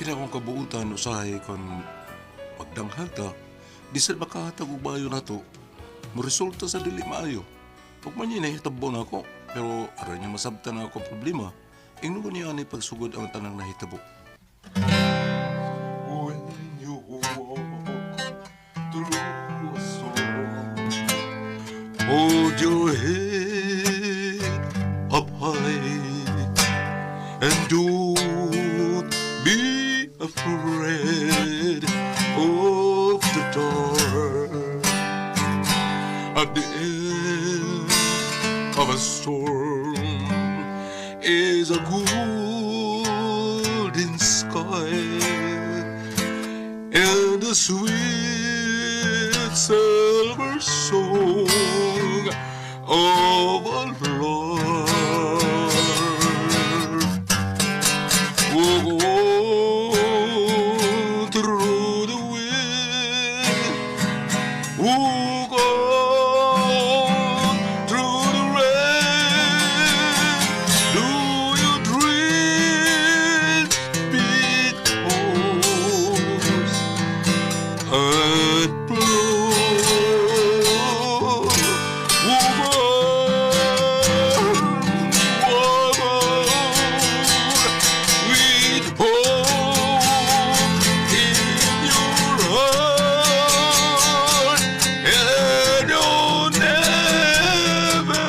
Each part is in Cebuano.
Kina akong kabuutan usahay kon magdanghag ta, di sad makahatag og bayo nato. Moresulta sa dili maayo. Ug man yun nahitabo na ako, pero aron niya masabtan na ako problema. Ingno ko niya ani pagsugod ang tanang nahitabo. When you walk through a storm, hold your head up high and don't be afraid of the dark. At the end of a storm is a golden sky and a sweet silver song of a lark. Walk on through the wind, walk on through the rain. Do your dreams be tossed and blow? Walk on, walk on with hope in your heart, and you'll never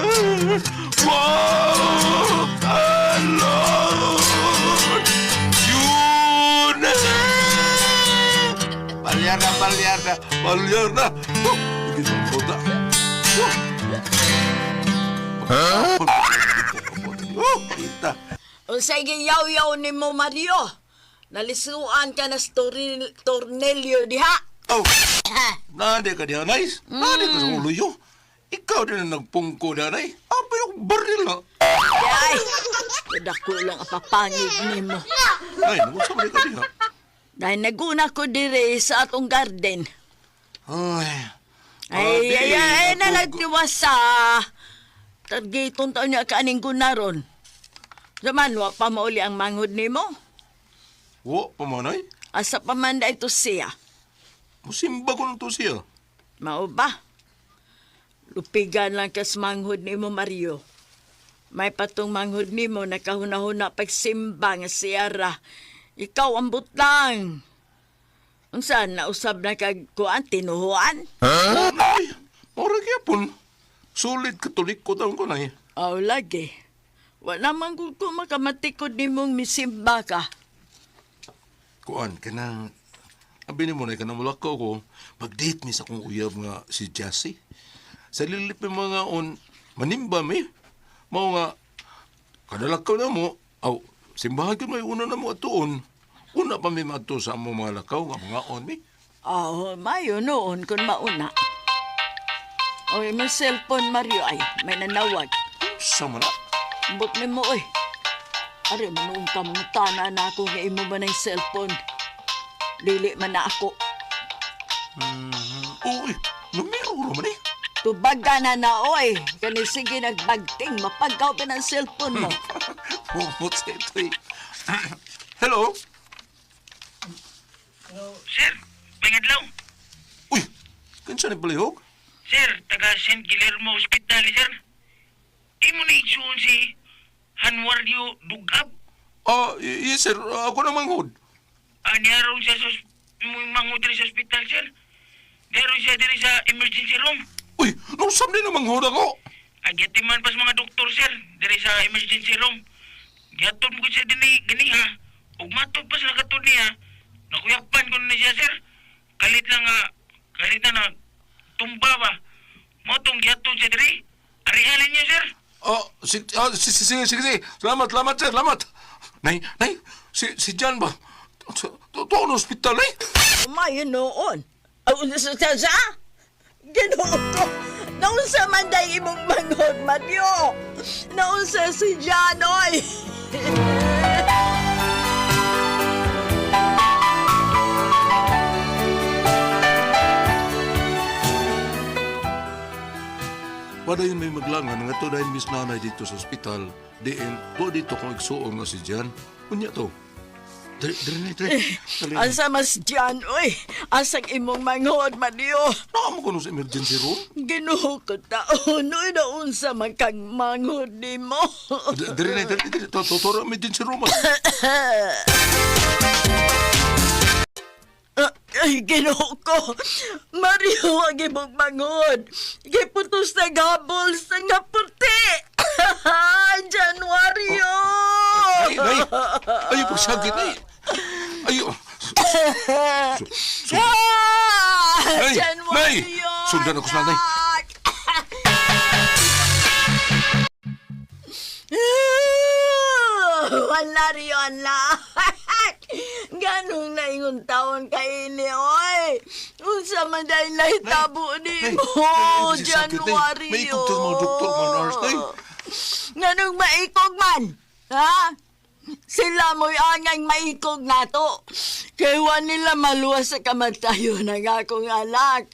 walk alone. You never. Palyar na, palyar na, palyar na. Oh, hindi na bota. Oh. Huh? Oh, kita. Unsay giyaw-yaw nimo, Mario? Nalisuan ka na sa tornilyo diha. Oh, nade ka diha, nice. Nade ka sa ulo. Ikaw din ang nagpungko diha, nay. Ah, pero baril na. Ay, dako lang ang papangig nimo. Ay, nagusa man ka diha. Dahil naguna ko dire sa atong garden. Ay. Ay, Abi, ay, ay, ako- nalagtiwasa. Targetong taon niya kaaning gunaron. Zaman, wa pa mauli ang manghod nimo. Wa pa man, ay. Asa pa man da ito siya. Musimba ko nito siya. Mao ba? Lupigan lang kas manghod nimo, Mario. May patong manghod nimo nakahuna-huna pagsimba nga siyara. Ikaw ang butang. Unsa nausab na kag kuan tinuhuan? Ay, ora gyapon. Sulit katoliko taon ko, nay. Aw lagi. Wala man gud ko makamatikod nimong misimba ka. Kuan, kanang... Abi nimo na kanang mulakaw ko, mag-date mi sa akong uyab nga si Jassy. Sa lilip mi mga on, manimba mi. Mao nga, kadalakaw na mo, aw, simbahan ko may una na mo atuon. Una pa mi maadto sa among mga lakaw nga mga on mi. Aw, mayo noon kung mauna. Oy, may cellphone, Mario, ay may nanawag. Sa man na? Ambot nimo oy. Ari man noong kamutana na ako nga imo man ang cellphone. Dili man na ako. Uy, numero ra man eh. Tubaga na na oy. Kani sige nagbagting mapagaw pa ng cellphone mo. Bumot sa ito eh. Hello? Sir, may adlaw. Uy, kinsa ni palihog? Sir, taga St. Guillermo Hospital, sir. Imo na igsuon si Hanwario Dugab. Ah, yes sir, ako na manghod. Ah, niyaron siya sa imong diri sa hospital, sir. Niyaron siya diri sa emergency room. Uy, nausap din na manghod ako. Ah, giyatiman pas mga doktor, sir, diri sa emergency room. Gihatod mo ko siya dinhi gani ha. Ug matod pa sa nakatod niya. Nakuyapan ko na siya, sir. Kalit lang nga, kalit na na tumba ba. Mo tong gihatod siya diri. Arihalin niya, sir. Ah, sige, sige, sige. Salamat, salamat, sir, salamat. Nay, nay, si Jan ba? Tuon hospital, eh? Mayo noon. Aw, sa? Ginoo ko. Naunsa man day imong manghod, Mario. Naunsa si Jan, oy. Padayon may maglangan nga to dahil Miss Nanay dito sa ospital. Diin, to dito kong igsuon nga si Jan. Unya to. Diri, diri na, diri. Diri na. Asa mas diyan, oy. Asang imong manghod, Mario. Naa mo kuno sa emergency room? Ginoo ko taon, oy, naunsa man kang manghod nimo. Diri na, diri, diri. To, to, to, emergency room. Ah. Ah, ay, Ginoo ko. Mario, ang imong manghod. Giputos na gabol sa nga puti. Januaryo! Ay, nay. Ayaw pagsagit, nay. Ayaw. Su, su, Ah! Nay! Januaryo! Nay! Sundan ako sa nanay. Anak! Wala riyo, anak. Ganong naingon taon kay ini, oy. Unsa man dahil nahitabo ni Nay, mo, nay, sakit, nay. Januaryo. May ikog sa mga doktor, mga nurse, nay. Nganong maikog man? Ha? Sila mo'y angay maikog nato. Kay wa nila maluwas sa kamatayon ng akong anak.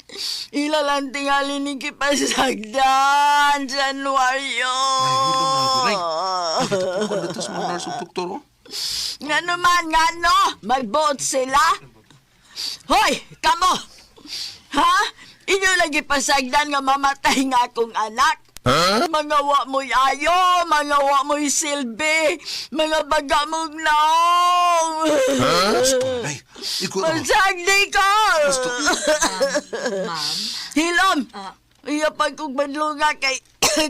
Ila lang tingali ni kipasagdan, Januaryo. Nay, hilom na, nay. Ay, tapukan na to sa mga nurse ug doktor, oh. Nga naman, nga no? Magbuot sila? Hoy, kamo! Ha? Inyo lagi pasagdan nga mamatay nga akong anak. Mga wa mo'y ayo, mga wa mo'y silbi, mga baga mong naong. Gusto, nay. Ikaw naman. Pasagdi ko! Gusto. Ma'am, Hilom! Ah. Iya pag kong badlunga kay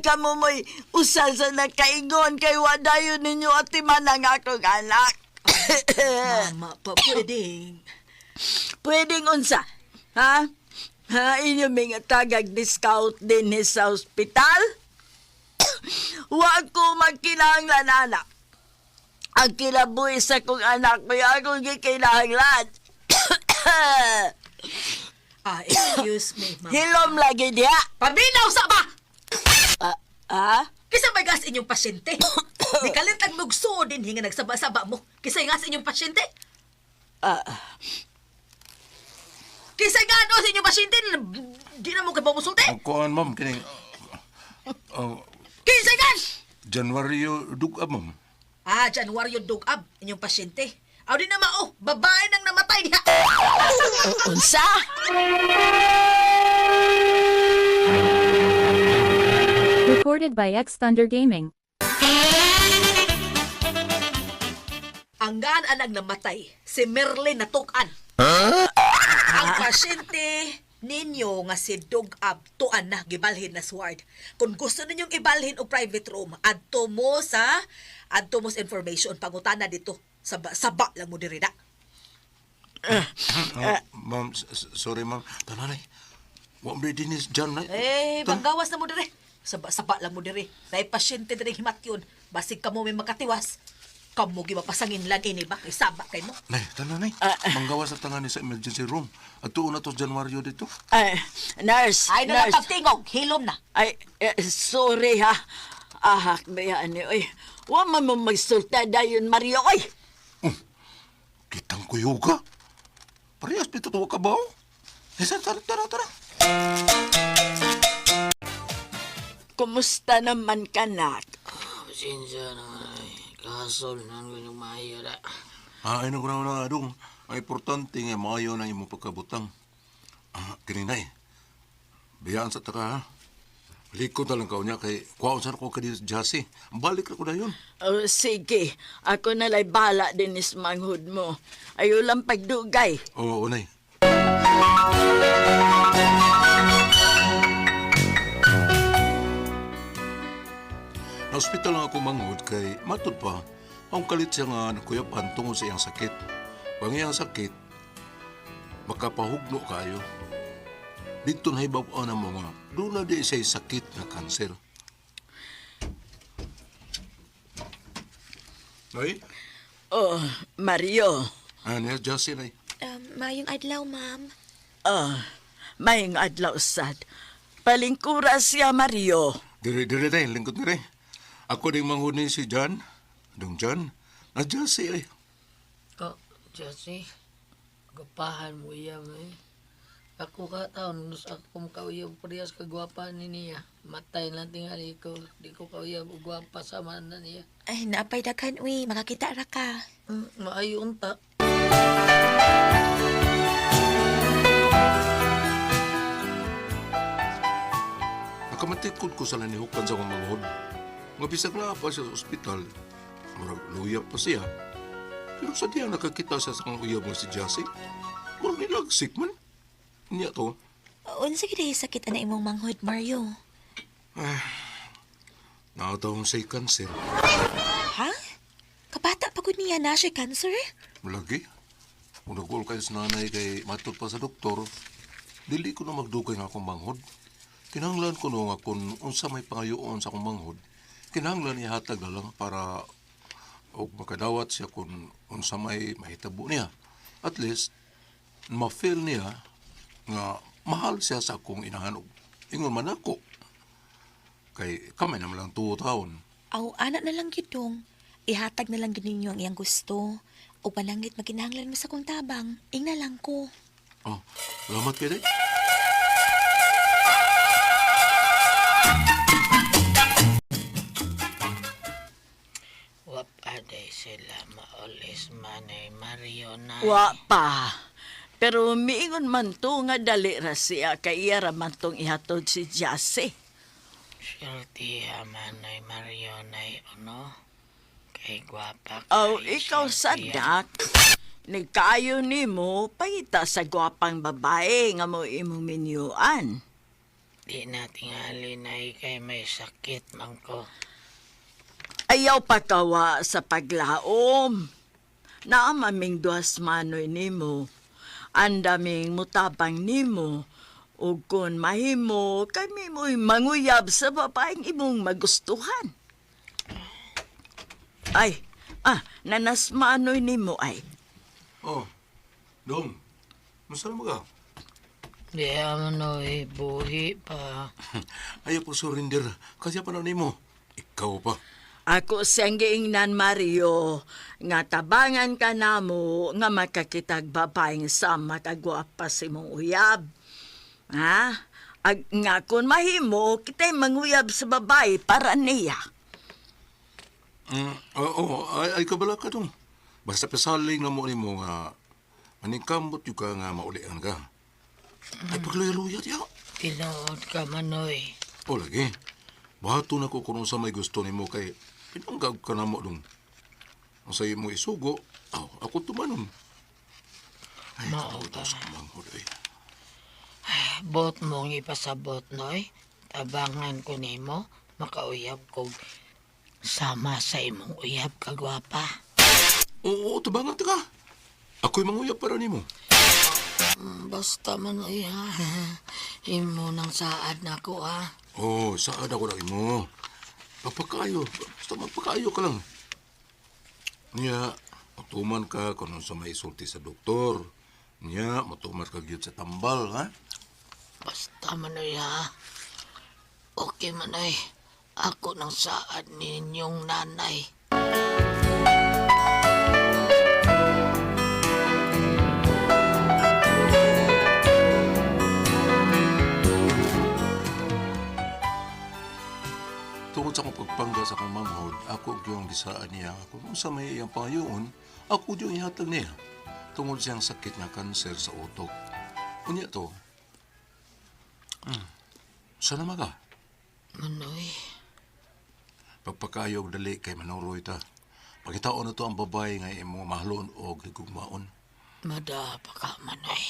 kamo mo'y usa sa nakaingon kay wadayon ninyo atiman ang akong anak. mama pa pwedeng. Pwedeng unsa? Ha? Ha? Inyo mga tagag discount din ni sa ospital? Wa ko magkinahanglan, anak. Ang kinabuhi sa kong anak may akong gikinahanglan. Ah, excuse me, ma'am. Hilom lagi diha. Paminaw sa ba? Ah, ah? Kisa may gas inyong pasyente. Di kalit ang mugsuo din hinga nagsaba-saba mo. Kisa nga sa inyong pasyente. Ah, Kisa nga ano sa inyong pasyente. Di na mo kayo mamusulti. Ang kuan, ma'am, kining... Oh, Kisa nga! Januaryo dugab, ma'am. Ah, Januaryo dugab inyong pasyente. Aw di na mao, babae nang namatay diha. Unsa? Recorded by X Thunder Gaming. Ang gaan anang namatay, si Merlin natukan. Ang pasyente ninyo nga si Dugab tuan na gibalhin na sward. Kung gusto ninyong ibalhin og private room, adto mo sa information pangutana dito. Saba, saba lang mo diri na. Ah, ma'am, sorry, ma'am. Tananay. Wa mo din is Jan, nay. Eh, banggawas na mo diri. Saba, saba lang mo diri. Dahil pasyente diri himat yun. Basig kamo may makatiwas. Kamo gimapasanginlan ini ba? Kay saba kay mo. Nay, tananay. Manggawas sa tangan ni sa emergency room. At tuon na to sa Januaryo dito. Ay, nurse, Ay, na lang nurse. pagtingog. Hilom na. Ay, eh, sorry ha. Ahak ba yan eh. Oy, wa man mo magsulta dayon, Mario. Oy! Kitang kuyuga. Parehas pito tuwa ka ba? oh? Eh, tara, tara, tara. Kumusta naman ka, nak? Pasensya na ay. Kasol na ang ganyang maayo na. Ah, ay, naku na, na, adong. Ang importante nga, maayo na imong pagkabutang. Ah, kininay. Biyaan sa taka, ha? Likod na lang ka niya kay kuwaon sa ko kadi Jassy. Balik na ko na yun. Oh, sige, ako nalay bala din is manghud mo. Ayaw lang pagdugay. Oo, unay. Na ospital lang ako manghud kay matud pa ang kalit siya nga nakuyapan tungod sa iyang sakit. Pang iyang sakit, makapahugno kayo. Dito na hibaw na mo nga, doon na di siya'y sakit na kanser. Ay? Oh, Mario. Ano niya, Justin ay? Mayong adlaw, ma'am. Oh, mayong adlaw sad. Palingkura siya, Mario. Dire, dire tayo, lingkod dire. Ako ding manghud ni si John. Dong John. Na Jesse ay. Oh, Jesse. Gapahan mo iya mo eh. Ako ka taon, nus ako makauyab parehas kagwapa ni niya. Matay lang tingali ko, di ko kauyab og gwapa sama na niya. Ay, naapay daghan, uy. Makakita ra ka. Maayo unta. Nakamatikod ko sa lanihukan sa akong manghod. Nga bisag na pa siya sa ospital, murag luya pa siya. Pero sa diya nakakita siya sa akong uyab nga si Jassy, murag nilagsik man. Niya to, Unsa gid ay sakit ana imong manghod, Mario? naatawang say cancer. Ha? Kabata pa gud niya na siya cancer? Lagi. Kung nag kayo sa nanay kay matod pa sa doktor, dili ko na magdugay nga akong manghod. Kinahanglan ko no nga kung unsa may pangayoon sa akong manghod, kinahanglan ihatag na lang para og makadawat siya kung unsa may mahitabo niya. At least, ma-feel niya nga mahal siya sa akong inahan og ingon man ako. Kay kamay naman lang tuo taon. Aw, ana na lang gyud dong. Ihatag na lang gyud ninyo ang iyang gusto. O panangit makinahanglan mo sa kong tabang, ingna lang ko. Oh, salamat kay day. Wap aday sila maulis manay Mario na. Wa pa. Pero miingon man to nga dali ra siya kay iya ra man tong ihatod si Jassy. Swerte manay Mario nay ano? Kay gwapa Aw, kay ikaw sa swerte. dak. Nagkaayo nimo pangita sa gwapang babae nga mo imong minyuan. Di na tingali nay kay may sakit man ko. Ayaw pakawa sa paglaom. Naamaming duas manoy nimo. Andaming mutabang nimo. Ug kung mahimo, kami mo'y manguyab sa babaeng imong magustuhan. Ay, nanasmanoy nimo ay. Oh, dong. Masarap mo ka? Di amo eh, buhi pa. Ayaw po surrender. Kasi pa na nimo. Ikaw pa. Ako siyang giingnan, Mario, nga tabangan ka namo nga makakitag babaeng sama kagwapa sa imong uyab. Ha? Ag, nga kung mahimo, kita'y manguyab sa babae para niya. Oo, ay, ay kabala ka dong. Basta pasaling na mo nimo nga maningkamot yung ka nga maulian ka. Ay pagluya-luya diya. Tinuod ka manoy. O lagi. Bato na ko kung sa may gusto nimo kay pinanggag ka na mo dong. Ang sa'yo mo isugo, aw, ako tumanon. Ay, Mao tao sa kumanghod ay. Bot mong ipasabot noy. Tabangan ko nimo, makauyab kog sama sa imong uyab kagwapa. Oo, tabangan ta ka. Ako'y manguyab para nimo. Basta manoy ha. Imo nang saad nako ha. Oh, saan ako na imo? Pagpakayo. Basta magpakayo ka lang. Niya, matuman ka kung sa may isulti sa doktor. Niya, matuman ka gyud sa tambal, ha? Basta manoy ha. Okay manoy. Ako nang saad ninyong nanay. Tungod sa akong pagpangga sa akong manghod, ako gyud ang gisaan niya. Kung unsa may iyang pangayoon, ako gyud ang ihatag niya. Tungod siyang sakit nga kanser sa utok. Unya to. Sana maga. Manoy. Pagpakayo og dali kay manuroy ta. Pagitaon na to ang babae nga imong mahalon og higugmaon. Mada pa ka manoy.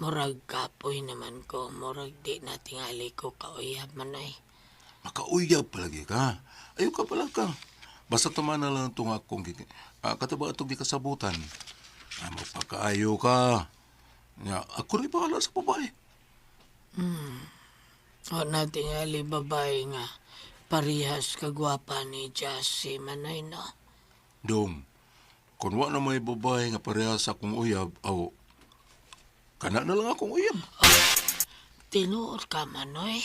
Murag kapoy naman ko. Murag di na tingali ko kauyab manoy. Makauyab palagi ka. Ayaw ka pala ka. Basta tama na lang itong akong kataba itong gikasabutan. Ay, magpakaayo ka. Nga, ako rin bahala sa babae. O na tingali babae nga. Parihas kagwapa ni Jassy manoy no. Dong, kung wa na may babae nga pareha sa akong uyab, aw, kana na lang akong uyab. Tinuod ka manoy.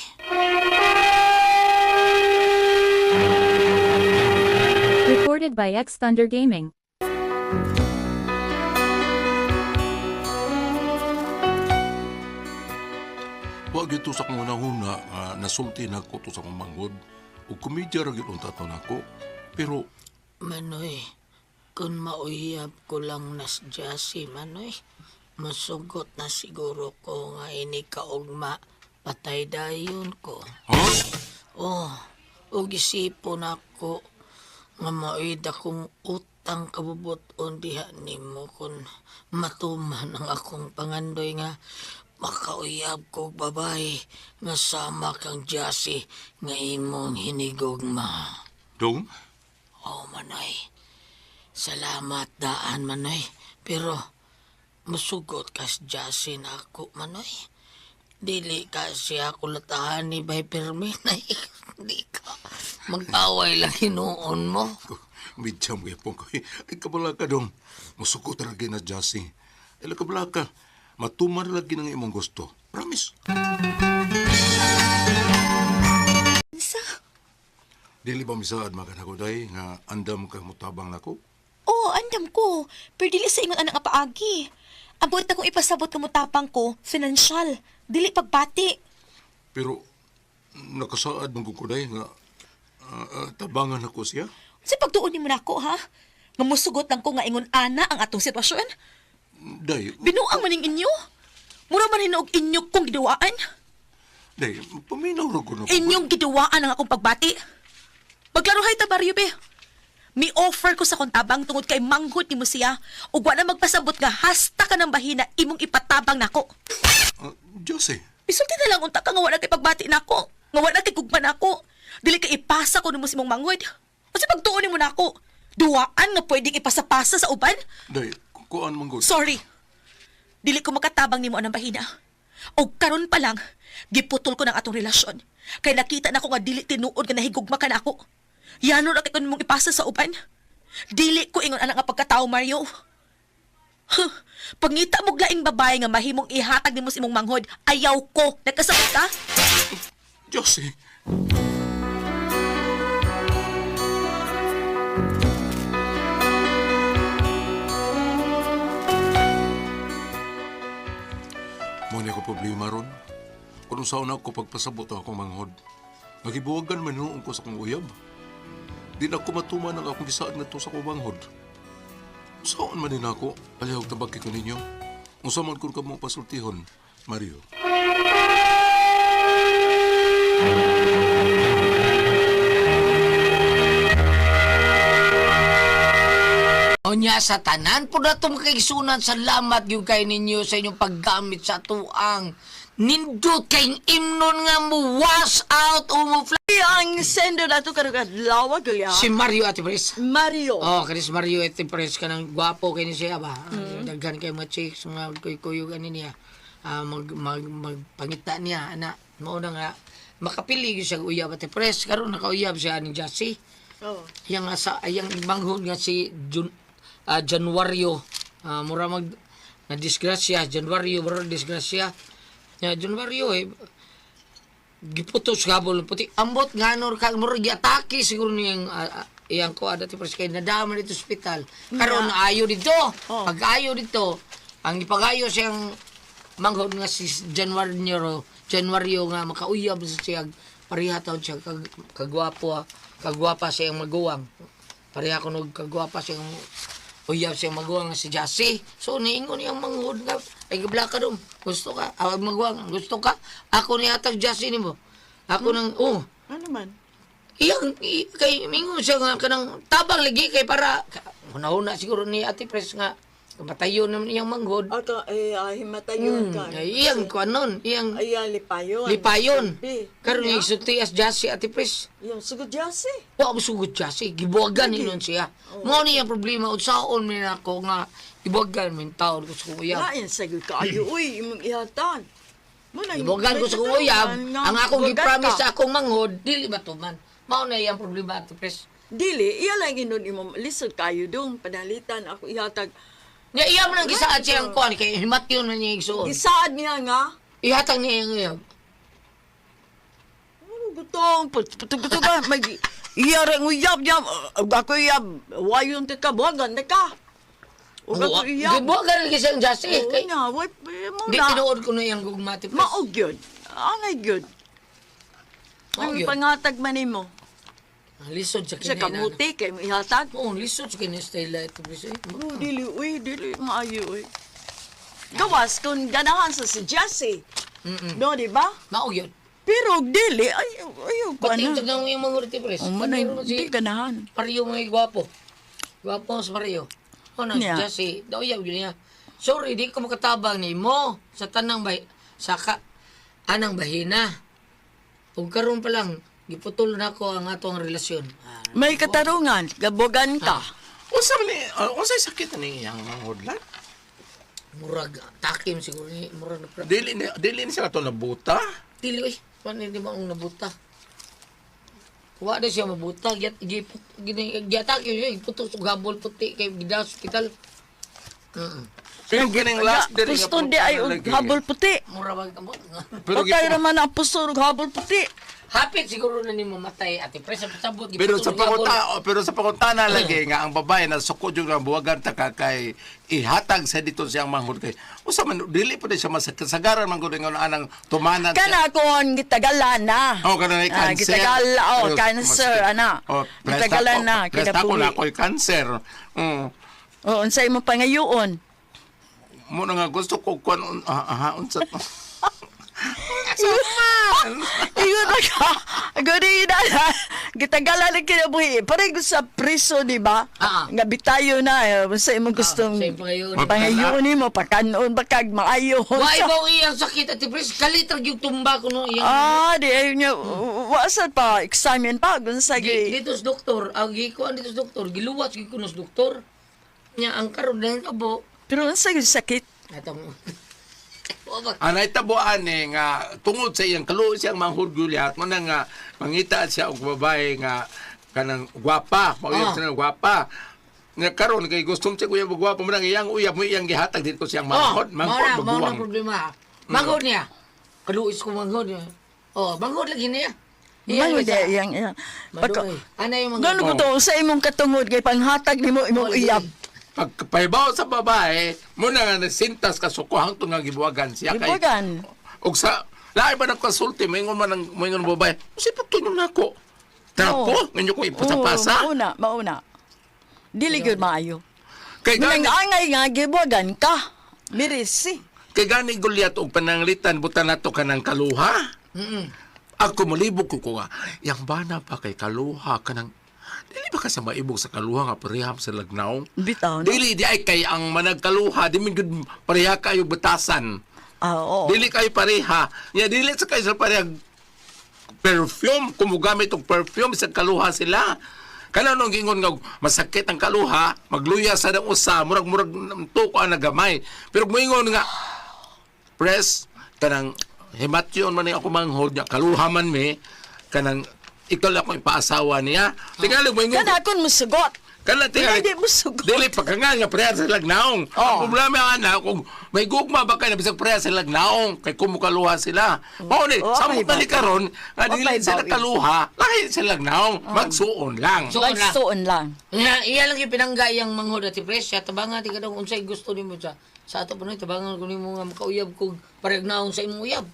Recorded by X Thunder Gaming. gyud to sa akong hunahuna nga nasulti nako to sa akong manghod. Ug komedya ra gyud unta to nako. Pero Manoy, kung mauyab ko lang nas Jassy, Manoy, masugot na siguro ko nga ini kaugma, patay dayon ko. Ha? Oh, ug isipon ako nga maoy akong utang kabubuton diha nimo kun matuman ang akong pangandoy nga makauyab kog babae nga sama kang Jassy nga imong hinigugma. Dong? Oh, Manoy. Salamat daan, Manoy. Pero musugot kas Jassy na ako, Manoy. Dili ka siya kulatahan ni Bay Pirmin. Ay, di ka. Mag-away lang hinuon mo. Midyam gyapon ko. Ay kabala ka dong. Musugot ra gyud na Jassy. Ay kabala ka. Matuman lagi ng imong gusto. Promise. Unsa? Dili ba misaad mga day nga andam ka mutabang nako? Oo, andam ko. Pero dili sa ingon anang apaagi. Ang buot akong ipasabot ka mutapang ko, financial. Dili pagbati. Pero nakasaad man ko day nga tabangan ako siya. Sa pagtuon nimo nako ha? Nga musugot lang ko nga ingon ana ang atong sitwasyon. Day, Binuang maning inyo. Mura man hinuog inyo kong giduwaan. day, paminaw ra ko nako. Inyong giduwaan ang akong pagbati. Magklarohay ta Mario be. Mi offer ko sa kontabang tungod kay manghod nimo siya ug wa na magpasabot nga hasta ka ng bahina imong ipatabang nako. Jassy, Isulti na lang unta ka nga wa na kay pagbati nako. Nga wa na kay gugma nako. Dili kay ipasa ko nimo sa imong manghod. Kasi pagtuon nimo nako, duwaan nga pwedeng ipasapasa sa uban. day, kuan man gud. Sorry. Dili ko makatabang nimo anang bahina. Og karon pa lang, giputol ko ng atong relasyon. Kay nakita na ko nga dili tinuod nga nahigugma ka na ako. Yano ra kay kun mong ipasa sa uban. Dili ko ingon anak nga pagkatao, Mario. Huh, pangita mo laing babae nga mahimong ihatag nimo sa imong manghod, ayaw ko. Nagkasabot ka? Jassy. Mo ni ako problema ron. Kung saan ako pagpasabot ang akong manghod. Nagibuwagan man noon ko sa akong uyab. Di na ako matuman ang akong gisaad ngadto sa akong manghod. Saan man din ako, palihog tabaki ko ninyo. Unsa man kun kamo pasultihon, Mario. Onya sa tanan po na itong kaigsunan, salamat yung kay ninyo sa inyong paggamit sa tuang nindot kay imnon nga mo wash out o mo fly. Ay, ang sendo na to karon adlaw gulya. Si Mario Ate Pres. Mario. Oh, Chris Mario Ate Pres ka ng gwapo kay ni siya ba? Daghan kay mga chicks, mga kuy-kuyog ani niya. Ah, mag, mag, magpangita niya ana. Mao na nga makapili gyud siya og uyab Ate Pres karon nakauyab siya ni Jassy. Oh. Yang nga sa yang manghod nga si Jun, Januario, mura mag na disgrasya Januario mura disgrasya ya Januario eh giputos gabol puti ambot nganor ka mura giatake siguro niyang iyang ko dati pres kay nadama dito sa ospital karon ayo dito. Oh. Pag ayo dito ang ipagayo siyang manghod nga si Januario Januario nga makauyab sa siya pareha taon siya kag, kagwapo kagwapa siyang maguwang pareha kuno kagwapa siyang uyab siyang maguwang nga si Jassy. So niingon niyang manghod nga ay gabla ka dong gusto ka awag maguwang gusto ka ako ni atag Jassy nimo ako nang oh. Ano man? Iyang kay mingon siya nga kanang tabang lagi kay para una-una siguro ni Ate Pres nga matayo naman iyang manghod. Ato eh ay himatayon ka. Ay, iyang kuanon, iyang Ay, lipayon. lipayon. Bi. Karon iyang sulti as Jassy Ate Pres. Yung sugod Jassy. Wa mo sugod Jassy, gibuwagan ni nun siya. Mao ni ang problema unsaon man ako nga gibuwagan min taon ko sa kong uyab. Lain sagud kaayo uy imong ihatan. Mo na Gibuwagan ko sa kong uyab, ang akong gi-promise sa akong manghod dili ba tuman. Mao na iyang problema Ate Pres. Dili, iya lang inon imo lisod kayo dong panalitan ako ihatag. Nya iya mo nang gisaad siyang kuan kay himatyon man niya igsuon. Gisaad niya nga. Ihatag niya ang uyab. Ano gutong patugtog ka mag iya ra uyab niya ako uyab wayon te ka buwagan na ka. Ug ako uyab. Gibuwagan lagi siyang Jassy. Oo Kay nga, way mo di na. tinuod ko na iyang gugma Ate Pres. Maog yun. Angay gyud. Mao Ang gyud. pangatag man nimo. Ang lisod sa Sa kini. kamuti kay mo ihatag. Oo, lisod sa kini style ito pres. Eh. Oh, dili uy, dili maayo uy. Gawas kung ganahan sa si Jesse. No, di ba? Mao gyud. Pero dili ay ayo ko Pati ana. yung yung mga ati pres. Oh, man ay, Pareho si di ganahan. Mario mga gwapo. Gwapo sa Mario. O na, Niya. si Jesse. Daw yaw yun niya. Sorry, di ko makatabang ni mo sa tanang bay sa ka, anang bahina. Ug karon pa lang giputol na ako ang atong relasyon. Ah, May katarungan, gabogan ka. Unsa man ni unsay sakit ni iyang manghod lan? Murag takim siguro ni murag na Dili ni siya kato nabuta. dili oy, paano di ba ang nabuta? Wa na siya mabuta, gyat giput gini gyatake siya giputos og habol puti kay gidala sa ospital. Pero kining last diri nga Gusto di ay og lagi. habol puti. Mura ba kamo? Pero Patay raman ang puso og habol puti. Hapit siguro na ni mamatay ate pre sa pasabot Pero giputos sa og habol. panguta, pero sa pangutana lagi nga ang babae na suko jud nga buwagan ta ka kay ihatag sa dito siyang manghod kay usa man dili pa siya masagaran man gud nga anang tumanan siya. Kana kon gitagalan na. Oh, kana na Ah, cancer. gitagala, oh, Pero, cancer, maski- ana. Oh, presta Gitagalan ko- na, Presta ko kinabuhi. na ako'y cancer. Oh, unsay mo pangayoon? Mo na nga gusto ko kuan aha unsa to. Ingon na ka. Gani na. Gitagalan na kinabuhi. Parang sa priso, di ba? Ah. Nga bitayo na. Eh, Unsa imong gustong sa imong pangayoon. pangayoon nimo pakanon ba kag maayo. Wa ibaw iyang sakit ate pre kalit ra gyud tumba kuno iyang Ah, di ayo niya. Wa pa examine pa kung sa Gi, dito sa doktor, ang gikuan dito sa doktor, giluwas gyud kuno sa doktor. Nya ang karon dahil abo. Pero unsa gyud sakit? Atong Wa ba? Anay tabuan eh nga tungod sa iyang kaluoy siyang manghod Juliet mo na nga mangita siya og babae nga kanang gwapa, mao Ah. siya gwapa. Nga karon kay gustom siya kuya gwapa mo nang iyang uyab mo iyang gihatag dito siyang manghod, mao manghod na, mao na maguwang. problema. Manghod niya. Kaluis ko manghod niya. Oh, manghod lagi niya. Manghod di iyang iyang. Pagka, Maduoy. Ana yung manghod. Gano ko to sa imong katungod kay panghatag nimo imong Oh, uyab. Pagpahibaw sa babae, mo na nga nasintas ka suko hangtod nga gibuwagan siya kay Gibuwagan. Og sa lain ba nagkasulti, moingon man ang moingon ang babae, "Usi patunon nako." Trapo, nganyo ko ipasapasa. Oo, mauna, mauna. Dili gyud maayo. Kay gani, Nang angay nga gibuwagan ka. Mirisi. kay gani Goliath og pananglitan butan nato kanang kaluha. Ako molibog ko ko nga, yang bana pa kay kaluha kanang dili ba ka sa maibog sa kaluha nga pareham sa lagnaw? Bitaw no. Dili di ay kay ang managkaluha di man gud pareha kayo batasan. Ah, oo. Dili kayo pareha. Ya dili sa kayo sa pareha perfume kung mogamit og perfume sa kaluha sila. Kana nung gingon nga masakit ang kaluha, magluya sa nang usa, murag-murag tuko ang nagamay. Pero moingon nga press kanang himatyon man ni ako manghod niya, kaluha man mi kanang ikaw lang akong ipaasawa niya. Tingali moingon. Kana akon musugot. Kana tingali. Dili musugot. Dili pa ka nga nga pareha sa lagnaong. Oh. Ang problema ana kung may gugma ba kay na bisag pareha sa lagnaong kay kumukaluha sila. Mao ni Oh, samot okay na ni ba? karon nga dili Okay sila ba, eh? kaluha, lahi sa lagnaong, magsuon lang. Suon lang. Magsuon lang. Nga, iya lang yung pinangga iyang manghod ati pres. Siya tabangan ti kadong unsay gusto nimo sa sa ato pa tabangan ko nimo nga makauyab kog parehag naong sa imong uyab.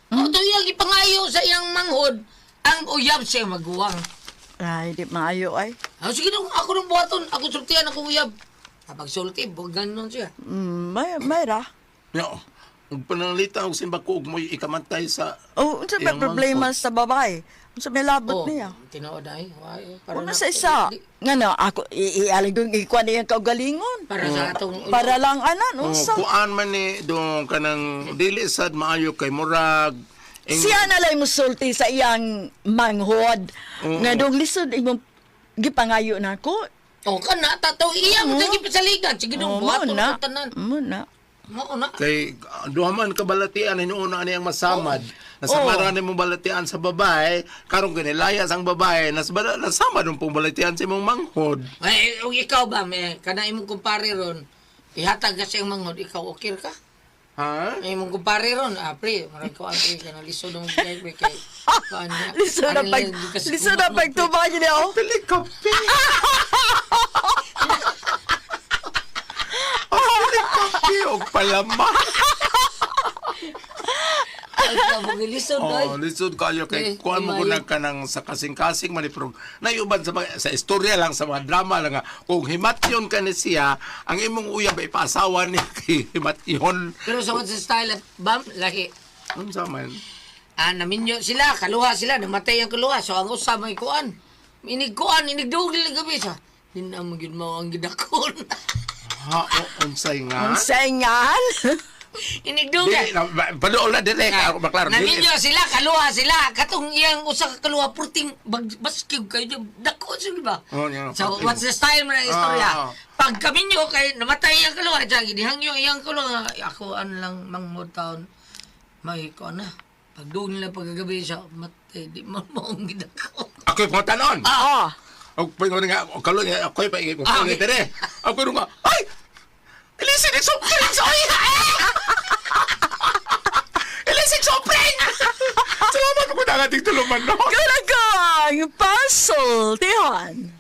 Hmm? to iyang ipangayo sa iyang manghod ang uyab siya maguwang. Ay, di maayo ay. Ah, sige dong, ako nung buhaton, ako sultian akong uyab. Kapag sulti, ganon siya. May may ra. Yo. Ug pananglitan og simba ko og mo'y ikamantay sa Oh, unsa may Iyang problema manghod. sa babae? Unsa may labot Oh, niya? tinuod ay. Why, para Una sa isa. Nga na, ako, ialig kong ikuan iyang kaugalingon. Para sa atong Para lang anan, Oh, unsa? kuan man ni dong kanang dili sad maayo kay murag Siya na lang musulti sa iyang manghod. Nga dong lisod imong gipangayo na ako. Oh, kana tato iya mo sige pasaligan. Sige dong, Oh, mo buhaton na. ko tanan. Mo na. Mao na. Kay duha man ka balatian hinuuna ani ang masamad. Nasamaran oh. mo balatian sa babae, karon kinilayas ang babae, nas nasamad ang pong balatian sa imong manghod. Ay, ug ikaw ba, may, kana imong kumpare ron, ihatag ka sa iyang manghod, ikaw okay ka? Ha? Ay, imong kumpare ron, ah, pre, marag ko, ah, pre, kana lisod ang bigay, pre, kay, kuan niya. Lisod na Ano pag lang, kasi lisod na kumakno, pre. pagtubag niya oh. Pili kape. Pili kape og palama. Lisod, Oh, lisod kayo kay Eh, kuan mo kumayo. kunang kanang sa kasing-kasing man ni, pero nayuban sa mga, sa istorya lang, sa mga drama lang nga kung himatyon ka ni siya, ang imong uyab ay paasawa ni kay himatyon. Pero sa sa style at bam, laki. Unsa man? Ah, naminyo sila, kaluha sila, namatay ang kaluha. So ang usa may kuan. Inig kuan, inig duol nila gabi sa. Di na mo gyud mao ang gidakon. Ha, o, unsay nga? Unsay ngan? Inig duol. Dili na paduol na dire ka maklaro. Dili. Naminyo sila, kaluha sila. Katong iyang usa ka kaluha purting bag baskig kayo dako siya di ba? Oh, yeah. So what's the style mo na istorya? Ah. Pag kaminyo kay namatay ang kaluha, diyan gidihangyo iyang kaluha. Ako ano lang mangmod taon. May kuan na. Pag doon nila pagkagabi siya, matay, di man mo ang gidako. Ako'y pangutanon. Ah. Og pingon nga og kalon nga ako'y pa Ah, okay. dire. Ako nga ay Ilisig ang soft drinks oy. Ilisig soft drink. Salamat ko na ating tuluman no. Kalagang pasultihan.